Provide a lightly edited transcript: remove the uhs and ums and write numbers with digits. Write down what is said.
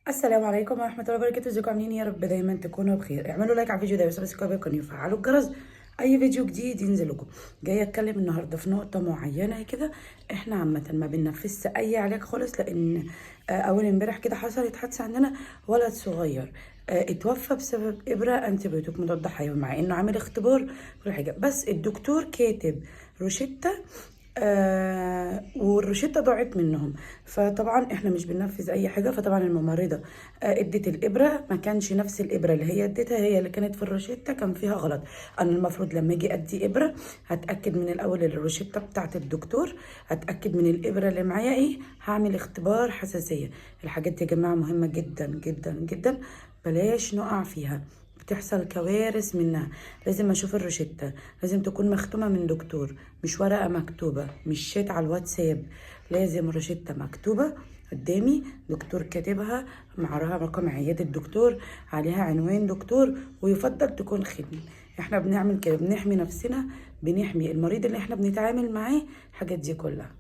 السلام عليكم ورحمة الله وبركاته. ازيكم عاملين إيه؟ يا رب دايما تكونوا بخير. اعملوا like على الفيديو ده و subscribe وفعلوا الجرس، اي فيديو جديد ينزل لكم. جاية اتكلم النهارده في نقطة معينة كده. احنا عامة ما بننفذش اي علاج خالص، لان اول امبارح كده حصلت حادثه عندنا، ولد صغير اتوفى بسبب ابره antibiotic مضاد حيوي، مع انه عامل اختبار كل حاجه، بس الدكتور كاتب روشتة والروشتة ضاعت منهم. فطبعا احنا مش بننفذ اي حاجة. فطبعا الممرضة ادت الابره، ما كانش نفس الابره اللي هي اديتها هي اللي كانت في الروشتة، كان فيها غلط. انا المفروض لما اجي ادي ابره هتاكد من الاول الروشتة بتاعت الدكتور، هتاكد من الابره اللي معايا ايه، هعمل اختبار حساسية. الحاجات دي يا جماعة مهمة جدا جدا جدا، بلاش نقع فيها، بتحصل كوارث منها. لازم اشوف الروشتة، لازم تكون مختومة من دكتور، مش ورقة مكتوبة، مش شات على الواتساب. لازم روشتة مكتوبة قدامي، دكتور كاتبها، معاها رقم عيادة الدكتور، عليها عنوان دكتور، ويفضل تكون ختم. احنا بنعمل كده بنحمي نفسنا، بنحمي المريض اللي احنا بنتعامل معاه، الحاجات دي كلها.